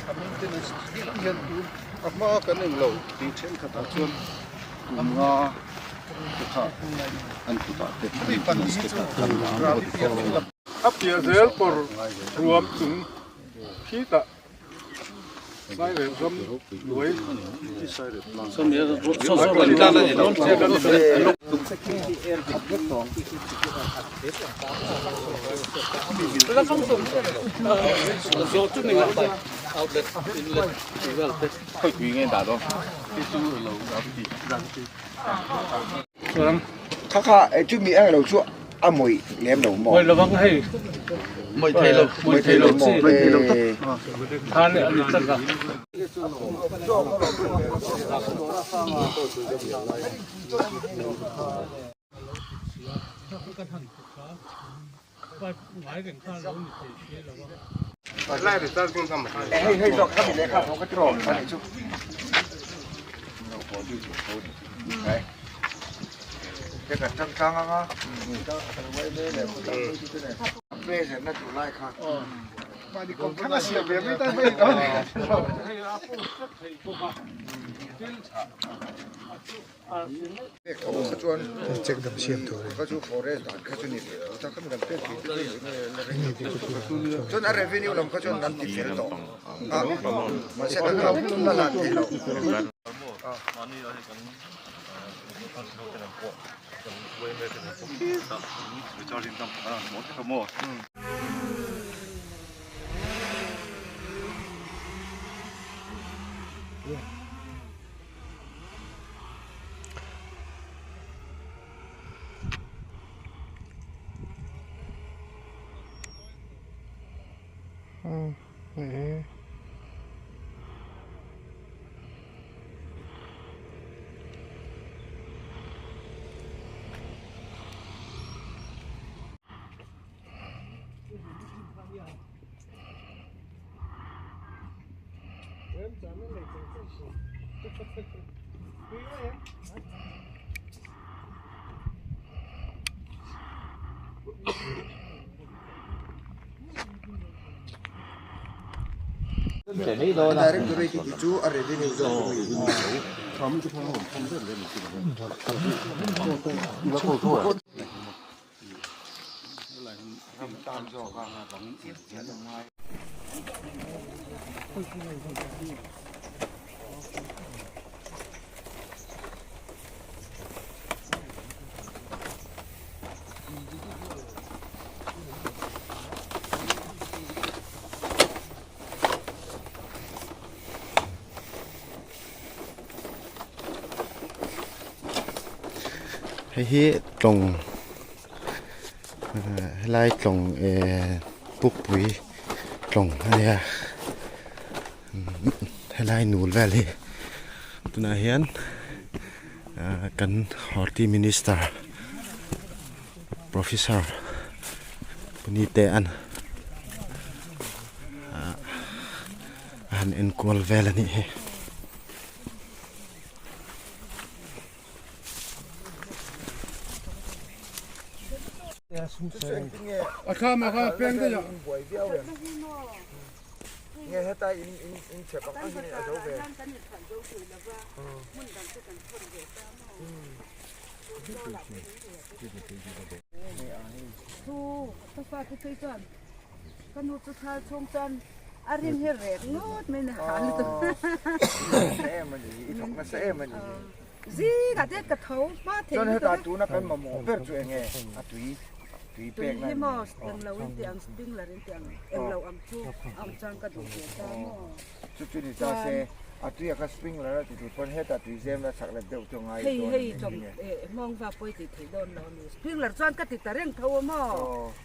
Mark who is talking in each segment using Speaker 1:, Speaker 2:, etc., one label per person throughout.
Speaker 1: A maintenance thleng hian tun a hma kan englo tih thenkhatah chuan kum nga te kha an kutah te maintenance te kha kan dah ang aw ti fo.
Speaker 2: A piah zel pawr ruam chung khitah Sairep ram hnuai
Speaker 3: Kha kha chumi ang lo chu a mawih lem lo maw?
Speaker 2: Mawih lovang hei. Mawih thei lo. Mawih thei lo chi.
Speaker 3: Mawih thei lo tak.
Speaker 2: Khan a ni tlat a.
Speaker 3: Hei hei zawk khami lehkha pawh ka tiraw a nih chu. Te kan tang tlang anga present na tur lai kha.
Speaker 2: Mahni kawm thlang a siam ve mai ta mai ta.
Speaker 3: Pek tho kha chuan
Speaker 4: check dam siam tur
Speaker 3: kha chu forest dan kha chu ni ve tho ta khami kan pek thei te chu chuan a revenue lam kha chuan kan ti fel tawh a mahse kan lo la lan thei lo. Directorate tih chu a revenue zawk a ni.
Speaker 5: Hei hi tlawng helai tlawng ehh pukpui tlawng a nia helai nul vel hi tunah hian ahh kan horti minister professor Punite an ahh a han enkual vel a nih hi.
Speaker 2: A thlam a kha peng daih a.
Speaker 3: Nge heta in in in chep ang ang in a zo ve.
Speaker 6: Thu ka fa te phei chuan ka nu chu thal chhung chuan a rin hi rek ngawt mai ni han lutuk.
Speaker 3: Nasa em a ni i thawk nasa em a ni.
Speaker 6: Zingah te ka tho hma thei
Speaker 3: Chuan
Speaker 6: lutuk
Speaker 3: heta
Speaker 6: a.
Speaker 3: tuna kan mamawh ber chu enge a tui tui
Speaker 6: Tui
Speaker 3: pek na
Speaker 6: hi
Speaker 3: ni.
Speaker 6: maw englo in tih ang sprinkler in tih ang englo ang chu ang chuan ka duh ve ta maw.
Speaker 3: Chu chu ni ta se a tui a kha sprinkler a ti tur pawn heta tui zem la chak let deuh chu ngai
Speaker 6: Hei
Speaker 3: dawn
Speaker 6: hei
Speaker 3: a
Speaker 6: chawm
Speaker 3: ni.
Speaker 6: eh hmawng va pawi tih theih dawn lo a ni. Sprinkler chuan ka ti ta reng tho a maw.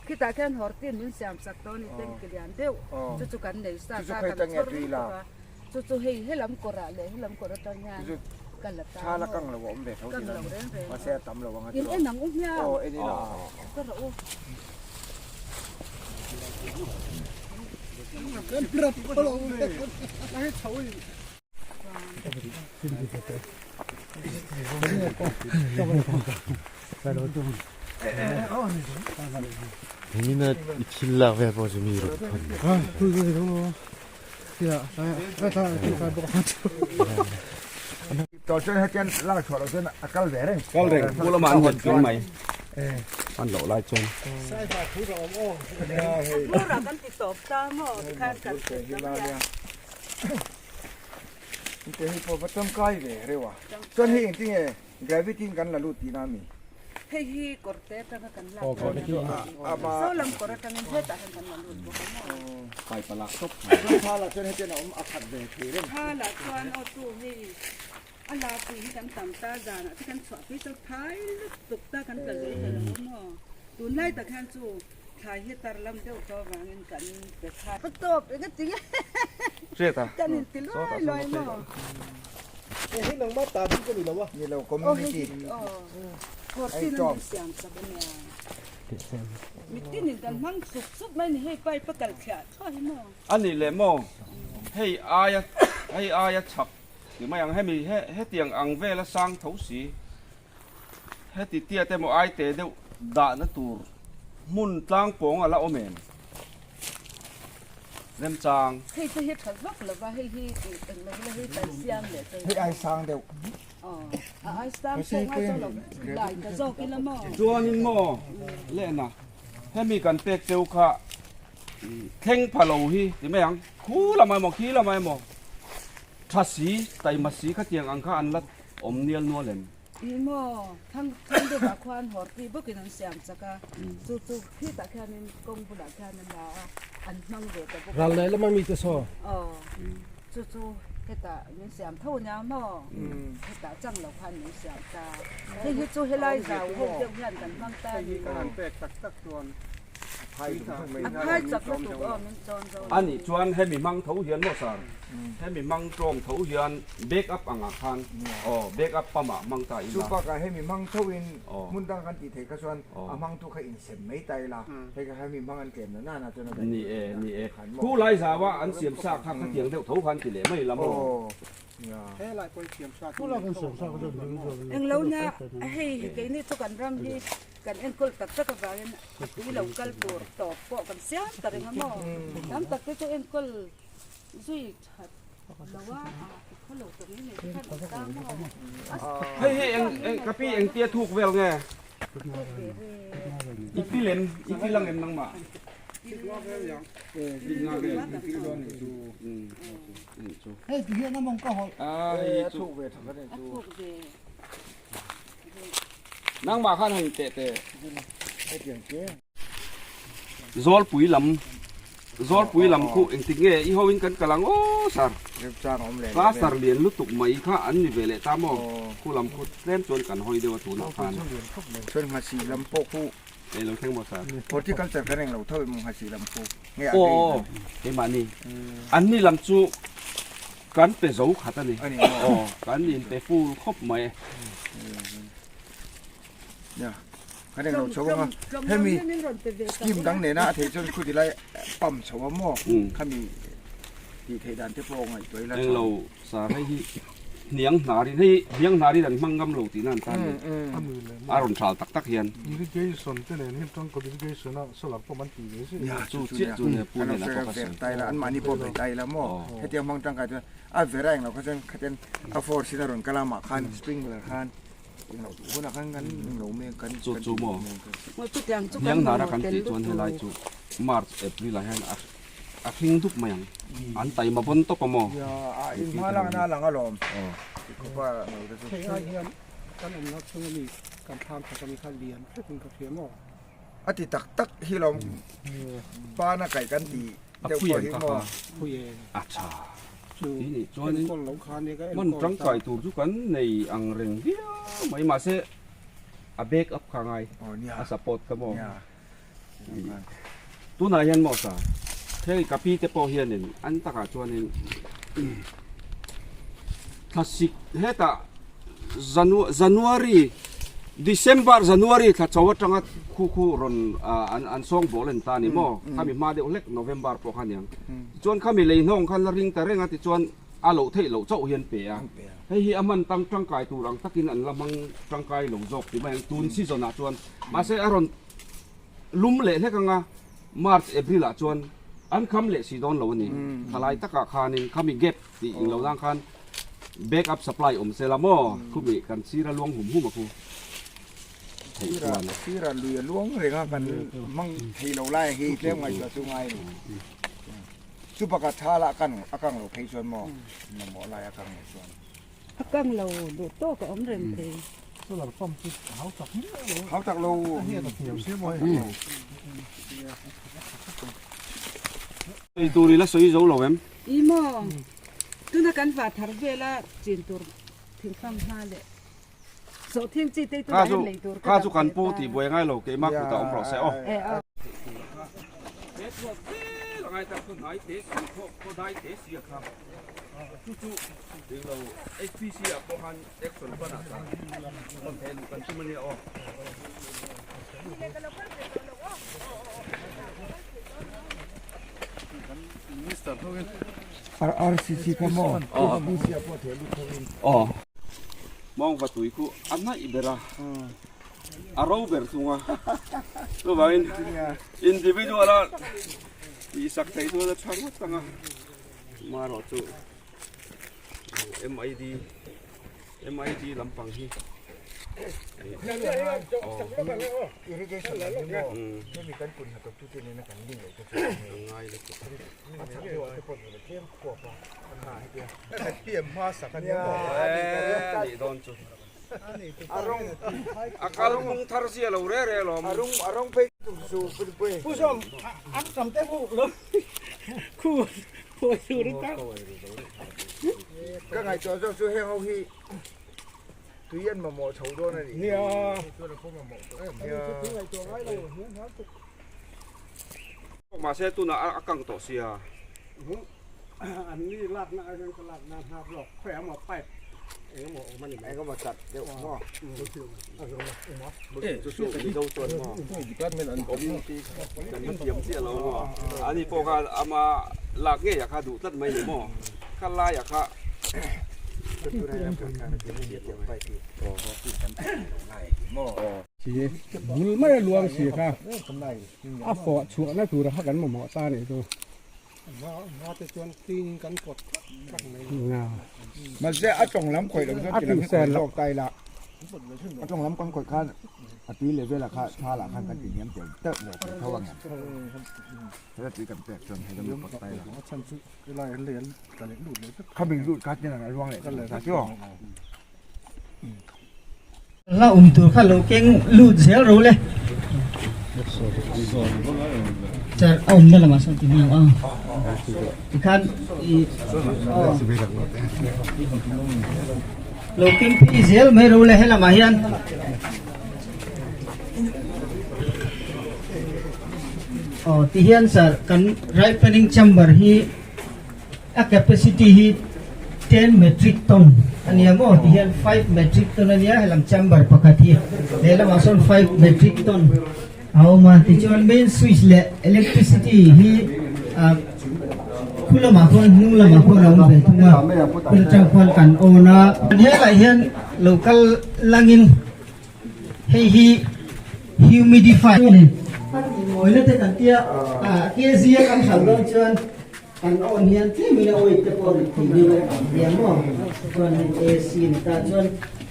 Speaker 6: Khitah khian hawrtin min siam sak tawh a ni tank lian deuh chu chu kan nei sa
Speaker 3: Chu chu
Speaker 6: kha
Speaker 3: khawi
Speaker 6: kan
Speaker 3: ta nge
Speaker 6: chhawr
Speaker 3: tui
Speaker 6: lutuk
Speaker 3: la.
Speaker 6: a. Chu chu hei helam kawrah leh helam kawr atang hian ka la ta
Speaker 3: Tha la
Speaker 6: maw.
Speaker 3: kang lo a awm ve tho
Speaker 6: Kang
Speaker 3: tih
Speaker 6: lo reng reng.
Speaker 3: Mahse a tam lo ang a
Speaker 6: In
Speaker 3: tiraw.
Speaker 6: en ang u hmiang.
Speaker 3: Aw en ila.
Speaker 6: Ka rawh u.
Speaker 5: Hemina i thil lak vel pawh chu mi rawn thawn.
Speaker 3: Tawh chuan hetian lak chhuah loh chuan a kal ve reng.
Speaker 2: Kal reng, pu lamah an nghet tling mai. An loh lai chuan.
Speaker 6: Phura kan ti tawp ta maw tikhan kan hre ta mai a.
Speaker 3: Te hi pawh va tangkai ve reuh a. Chuan hei engtinge gravity in kan la lut tihna a mi?
Speaker 6: Hei hi kawr te atanga kan lak tur a ni. Saw lam kawr atangin hetah hian kan la lut bawk a maw.
Speaker 2: Pipe a lak tawp.
Speaker 3: Chuan thla lah chuan hetian a awm a khat ve thei reng.
Speaker 6: Thla lah chuan aw tu hei a lakpui hi kan tam ta zanah te kan chhuahpui chu thai lutuk ta kan tla zo ta lo a maw. Tunlai tak hian chu thlai hi tar lam deuh tawh avangin kan pe kha. Ka tawp eng a ti nge kan inti luai luai maw.
Speaker 3: Hei nangmah ta bik a ni lo a. Ni lo community.
Speaker 6: Hortin an min siam sak a nia. Mitin in kan hmang sup sup mai ni hei pipe a kal thliah thluah hi maw.
Speaker 2: A nih leh maw hei aia hei aia chhak ti mai ang hemi hetiang ang vela sang tho si heti tia te maw aite deuh dahna tur hmun tlang pawng a la awm em? Remchang.
Speaker 6: Hei chu hi tha vak lo va, hei hi tih eng lo ila hei kan siam leh chu.
Speaker 3: Hei ai sang deuh.
Speaker 6: Aw, a ai sang pawh ngai chuan lo lai ta zawk ila maw.
Speaker 2: Chuanin maw lehna hemi kan pek cheu kha thleng pha lo hi ti mai ang, khu lamah emaw khi lamah emaw tha si taima si khatiang ang kha an la awm nial nual em?
Speaker 6: Ih maw, thang thang deuhah khuan hawr tih bawkin an siam chak a, chu chu khitah khianin kawng bulah khian an la a, an hmang ve ta bawk a.
Speaker 4: Ral leh lama mite saw.
Speaker 6: Aw, chu chu hetah min siam tho nia maw, hetah chang lo khan min siam ta. Hei hi chu helai zau ho deuh hian kan hmang ta a ni. A phai chak lutuk aw min chawn zo.
Speaker 2: A nih chuan hemi hmang tho hian maw sir, hemi hmang tawng tho hian back up angah khan aw back up pump ah hmang ta ila.
Speaker 3: Chu bakah hemi hmang tho in hmun dang kan tih theih kha chuan a hmang tu kha insem mai ta ila, hei kha hemi hmang an tlem na nana chuan a daih.
Speaker 2: Ni e, ni e. Khu lai zau a an siam sa kha khatiang deuh tho khan ti leh mai la maw.
Speaker 6: Englo nia hei keini chu kan ram hi Kan enkawl tak tak avangin a tui lo kal tur tawp pawh kan siam ta reng a maw? Tam tak te chu enkawl zui that lo a, a khaw lo ta mai mai te khan an ta maw?
Speaker 2: Hei hi eng eng ka pi eng tia thuk vel nge? I pi lem i pi lang em nangmah?
Speaker 4: Hei ti hian a mawng ka hawlh.
Speaker 2: A hei chu.
Speaker 6: A thuk ve.
Speaker 2: Nangmah khan han teh teh. Zawlpui lam Zawlpui lam khu engtik nge i ho in kan kal ang aw sir. Cluster lian lutuk mai kha an ni ve leh ta maw? Khu lam khu tlem chuan kan hawi deuh a tunah khan.
Speaker 3: Chuan nghasih lam pawh khu.
Speaker 2: Ei lo thleng maw sir?
Speaker 3: Horticulture kan englo tho em nghasih lam khu. Nge
Speaker 2: a Aw keimahni. Anni lam chu Kan pe zo khat a ni. Aw, kan in pe full khawp mai.
Speaker 3: Ya, kan englo chho anga. Hemi scheme dang nena a thei chuan khuti lai pump chho a maw? Khami tih theih dan te pawh ngaihtuah ila tha.
Speaker 2: Englo sa hei hi hniang hnarin hei hniang hnarin an hmang ngam lo tihna an tan ni. A rawn thal tak tak hian.
Speaker 1: Irrigation te nen hian tangkawp irrigation a solar pump an tih ve zia.
Speaker 3: Ya,
Speaker 2: chu chiah chu nia pu nen a pawh ka sawi.
Speaker 3: Tai la, anmahni pawh ve tai la maw? Hetiang hmang tangkai chuan a vera englo kha chuan khaten a force in a rawn kal a mah khan sprinkler khan englo duh hunah khan kan englo mek kan
Speaker 2: Chu chu maw? Hniang hnara kan tih chuan helai chu March, April ah hian a a hring dup mai ang. An taima vawn tawp a maw?
Speaker 3: Ya, a inhma lang na lang alawm. Tikhupa ngei te chu.
Speaker 4: Hei hian kan awmna chhunga mi kan thlam khat ami kha lian hretin ka hria maw?
Speaker 3: A ti tak tak hi lawm pana kaih kan ti deuh pawh hi maw?
Speaker 2: A tha tih chuanin hman tangkai tur chu kan nei ang reng viau mai mahse a back up kha ngai a support kha maw tunah hian maw sa hei ka pi te pawh hianin an takah chuanin thlasik hetah January December January thla cho atanga khu khu rawn an an sawng bawl an ta a ni maw khami hma deuh hlek November pawh kha aniang tichuan khami lei hnawng khan la ring ta reng a tichuan a loh theih loh chauh hian pe a hei hi a hman tang tangkai tur ang takin an la hmang tangkai lo zawk ti mai ang tun season ah chuan mahse a rawn lum leh hlek anga March April ah chuan. An kham leh si dawn lo a ni. Thalai takah khanin khami gap tih ing lo nan khan back up supply awm se la maw khumi kan sir a luang hum hum a khu theih chuan.
Speaker 3: Sir a lui a luang reng a kan hmang thei lo lai hi tlem ngaihtuah chu ngai lo. Chu bakah tha lah kan a kang lo phei chuan maw mamawh lai a kang lo chuan.
Speaker 6: A kang lo duh tawk a awm reng thei.
Speaker 4: Solar pump chu a hau tak miah lo.
Speaker 3: Hau tak lo.
Speaker 4: A hniat a hniam sia maw hei.
Speaker 2: Ei tur i la sawi zo lo em?
Speaker 6: I maw? Tuna kan va thar vela chin tur thingfang hma leh sawhthing chi te tunah hian lei tur
Speaker 2: ka chu kan pu tih buai ngai lo keimah kutah awm rawh se aw. He thuak zel a ngai tak thu hnai te si khaw khaw dai te si a kha chu chu eng lo HPC ah pawh khan action plan ah khan rawn theh luh kan tum ania aw.
Speaker 3: RCC kha maw HPC ah pawh theh lut tho in.
Speaker 2: Aw. Mawngva tui khu a hnaih ber a. A ro ber thung a. Chuvangin individual a tihsak theih chuan a tha ngawt ang a. Marawh chu MID MID lampang hi
Speaker 3: Irrigation lam hi maw hemi kan kun hnathawk tute nena kan link loh te chu a ngai a chhak deuh ah te pawh ni lo tlem khuap a a hetia
Speaker 1: PM hma sak a nia maw
Speaker 2: nih dawn chu A kal hmung thar zia lo re re lawm.
Speaker 3: A rawng a rawng phei chu pui.
Speaker 4: Pu Sawm an tam te hu lo khu khuai tur a tak.
Speaker 3: Ka ngaihtuah zawk chu heng ho hi tui an mamawh chho dawn a ni.
Speaker 4: Nia.
Speaker 3: Nia.
Speaker 2: Mahse tunah a kang tawh sia.
Speaker 4: An ni lakna ai hian ka lakna hnap lawk khawi emaw pipe eng emaw awm a ni mai.
Speaker 3: Eng emaw chat deuh maw?
Speaker 2: Chu chu Mizo chuan maw awm kan la thiam chiah lo maw? Ani pawh kha ama lak ngei ah kha duh tlat mai ni maw? Kha lai ah kha
Speaker 4: Bul mai a luang si kha a fawh chhuahna tur kha kan mamawh ta a nih chu.
Speaker 3: Mahse a tawng lam khawih lo chuan ti lam hi khawih zawk ta ila a tawng lam kan khawih khan a tui level ah kha thla lah khan kan ti hniam tel telh lo thei tho ang em heta tui kan pek chuan heta mi pawt ta ila khami lut kha tin a luang leh ta chu.
Speaker 7: La awm tur kha lo keng lut zel ro le. Char a awmna lamah sawn ti hmiang a. Tikhan i lo keng phei zel mai ro le helamah hian. Aw tihian sir kan ripening chamber hi A capacity hi 10 metric ton a nia maw ti hian 5 metric ton a nia helam chamber pakhat hi lehlamah sawn 5 metric ton a awm a tichuan main switch leh electricity hi ah khu lamah khuan hnung lamah khuan a awm ve thung a khul atang khuan kan on a helaiah hian lo kal langin Hei hi humidify a ni. A tih mawina te kan tia a kg a kan hralh dawn chuan kan awn hian tlemin a weight te pawh rit thei deuh a ang nia maw chuan hei AC ni ta chuan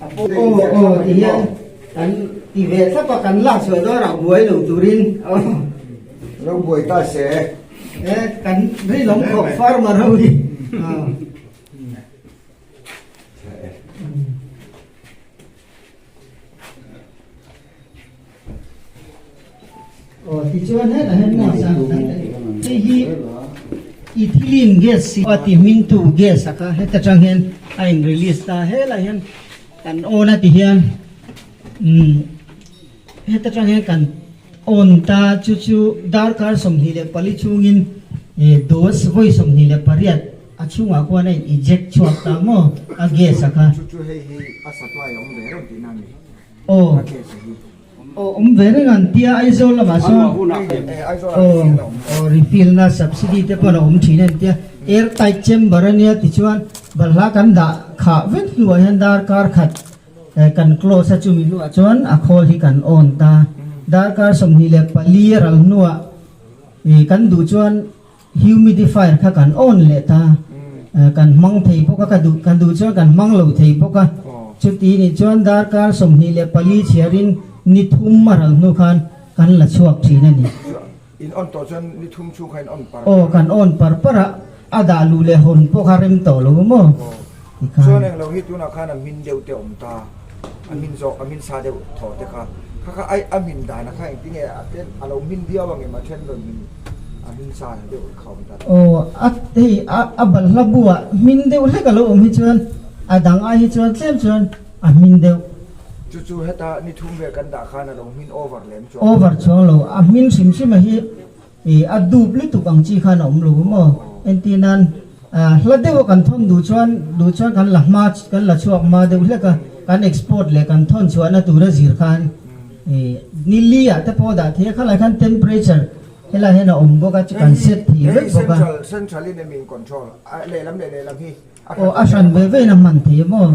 Speaker 7: a pawh aw aw ti hian kan ti ve thlap a kan lak chhuah dawn ah buai lo turin aw
Speaker 3: Lo buai ta se.
Speaker 7: E kan rilawm khawp farmer ho hi. Aw tichuan hetah hian maw sang hei hi ethylene gas hi a ti hming tu gas a kha heta tang hian a in release ta helaiah hian kan on a ti hian umm heta tang hian kan on ta chu chu darkar 24 chhungin ih dose vawi 28 A chhungah khuan a in eject chhuak ta maw a gas a kha.
Speaker 3: Chu chu hei hi a supply a awm ve reng tihna a ni.
Speaker 7: Aw
Speaker 3: A gas a hi.
Speaker 7: Aw awm ve reng an tia Aizawl lamah sawn aw aw refill na subsidy te pawh a awm thin a tia air tight chamber a nia tichuan balhla kan dah khah vek hnuah hian darkar khat kan close a chumi hnuah chuan a khawl hi kan on ta darkar 24 ral hnuah ih kan duh chuan. Humidifier kha kan on leh ta, kan hmang thei bawk a, ka duh kan duh chuan kan hmang lo thei bawk a. Chuti nih chuan darkar 24 chhiarin ni thum a ral hnu khan kan la chhuak thin a ni.
Speaker 3: In on tawh chuan ni thum chhung kha in on par par a.
Speaker 7: Aw, kan on par par a, a dah luh leh hawn pawh kha rem tawh lo maw? Tikhan.
Speaker 3: Chuan englo hi tunah khan a hmin deuh te awm ta, a hmin zawk, a hmin sa deuh thaw te kha, kha kha ai a hmin dan a kha engtinge a ten a lo hmin viau ang em a then rawn hmin a hmin sa deuh kha awm ta.
Speaker 7: Aw, a hei a a balhla buah hmin deuh hlek a lo awm hi chuan a dang ai hi chuan tlem chuan a hmin deuh.
Speaker 3: Chu chu heta ni thum vel kan dah khan a lo hmin over lem chuang.
Speaker 7: Over chuang lo, a hmin hrim hrim a hi ih a dup lutuk ang chi khan a awm lo maw? Entir nan hla deuh a kan thawn duh chuan duh chuan kan la hma kan la chhuak hma deuh hlek a, kan export leh kan thawn chhuahna tura zir khan ih ni li ah te pawh dah thei a, khalai khan temperature helai hian a awm bawk a chu kan set thei vek bawk a.
Speaker 3: Central central in em in control a lehlam leh lehlam hi
Speaker 7: a Aw a hran ve ve in a hman thei a maw?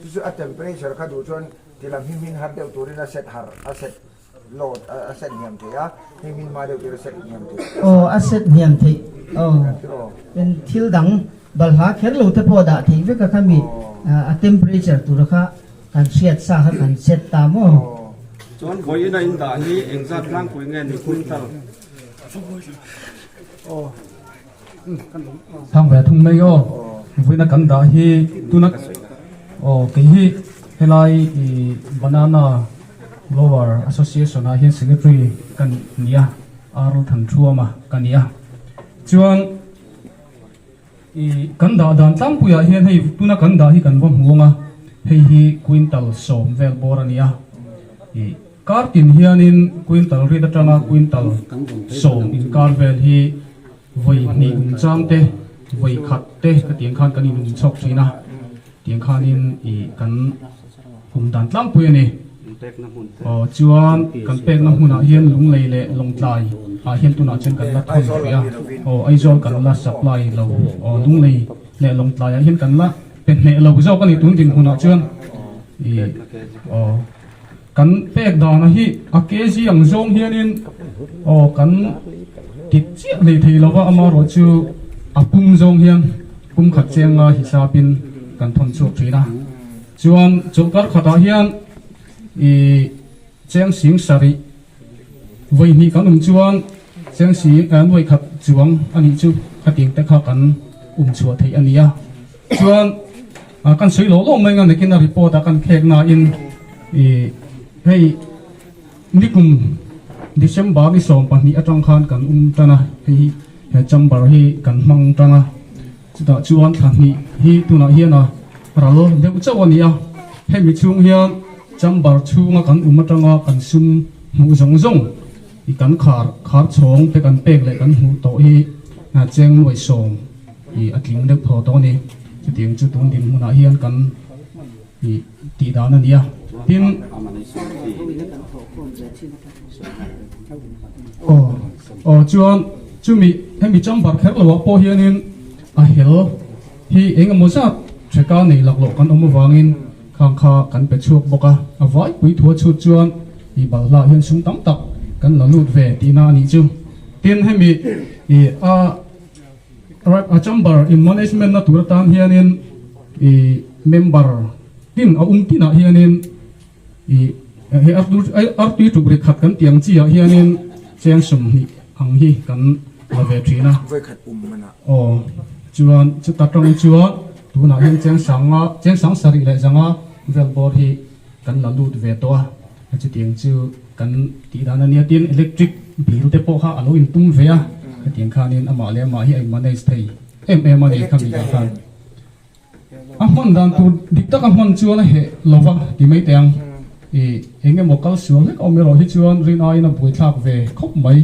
Speaker 3: Chu chu a temperature kha duh chuan tilam hi hmin har deuh turin a set har a set low a set hniam thei a, hei hmin hma deuh tur a set hniam thei.
Speaker 7: Aw a set hniam theih aw in thil dang balhla kher lo te pawh dah theih vek a kha mi a temperature tura kha kan hriat sa kha kan set ta maw.
Speaker 2: Chuan vawiin a indah hi engzat tlangpui nge ni quintal?
Speaker 8: Thang ve thung mai aw vawiina kan dah hi tuna aw kei hi helai ih banana grower association ah hian secretary ka ni a Arul Thanthuama ka ni a chuan ih kan dah dan tlangpuiah hian hei tuna kan dah hi kan va hmu ang a hei hi quintal sawm vel bawr a ni a ih. Kar tin hianin quintal rit atanga quintal 10 inkar vel hi vawi hnih um chang te, vawi khat te ka tiang khan kan inum chhawk thin a, tiang khanin ih kan kum dan tlangpui a ni. Aw chuan kan pekna hmunah hian Lunglei leh Lawngtlai ah hian tunah chuan kan la thawn hrih a, aw Aizawl kan la supply lo, aw Lunglei leh Lawngtlai ah hian kan la pe hneh lo zawk a ni tun dinhmunah chuan ih aw. Kan pek dana hi a kg ang zawng hianin aw kan tit chiah hlei thei lova amaherawh chu a pum zawng hian pum khat chenga hisapin kan thawn chhuak thin a. Chuan chawlhkar khatah hian ih cheng sing sarih vawi hnih kan um chuan cheng sing nuai khat chuang a nih chu khatiang te kha kan um chhuah theih a ni a. Chuan kan sawi lawh lawh mai nga nakin a report a kan khek nain ih hei nikum December ni 12 atang khan kan um tan a hei hi he chamber hi kan hmang tan a chutah chuan thla hnih hi tunah hian a ral deuh chauh a ni a hemi chhung hian chamber chhunga kan um atanga kan sum hmuh zawng zawng ih kan khar khar chhawng te kan pek leh kan hmuh tawh hi cheng nuai sawm. Ih a tling deuh thaw tawh a ni. Chutiang chu tun dinhmunah hian kan ih tih dan a ni a. Tin, aw aw chuan chumi hemi chamber kher loah pawh hianin a hel hi eng emaw zat hreka nei laklawh kan awm avangin khang kha kan pe chhuak bawk a. A vaipui thua chhut chuan ih balhla hian sum tam tak kan la lut ve tihna a nih chu. Tin, hemi ih a. A chamber in management na tur atan hianin ih member tin a um tinah hianin ih he artui tuk ri khat kan tih ang chi ah hianin cheng 20 ang hi kan la ve thin a. Aw chuan chuta tang chuan tunah hian cheng sanga cheng sang sarih leh zanga vel bawr hi kan la lut ve tawh a chutiang chu kan tih dan a nia tin electric bill te pawh kha a lo intum ve a hetiang khanin amah leh amah hi a in manage thei em em a ni khami ah khan a hman dan tur dik taka hman chuan a heh lova ti mai teh ang ih eng emaw kal sual hlek awm erawh hi chuan rin aiin a buaithlak ve khawp mai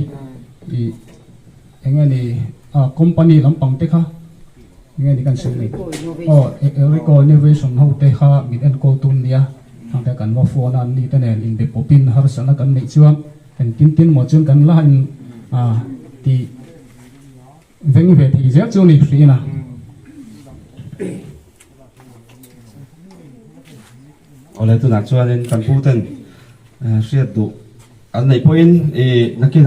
Speaker 8: ih eng nge ni a company lampang te kha eng nge ni kan sawi nei aw Erico Innovation ho te kha min enkawl tum nia hang te kan va phone a an ni te nen inbe pawpin harsatna kan neih chuan engtin tin maw chuan kan la in a ti veng ve thei zel chu ni hriin a.
Speaker 2: Awle tunah chuanin kan pu ten hriat duh an neih pawhin ih nakinah.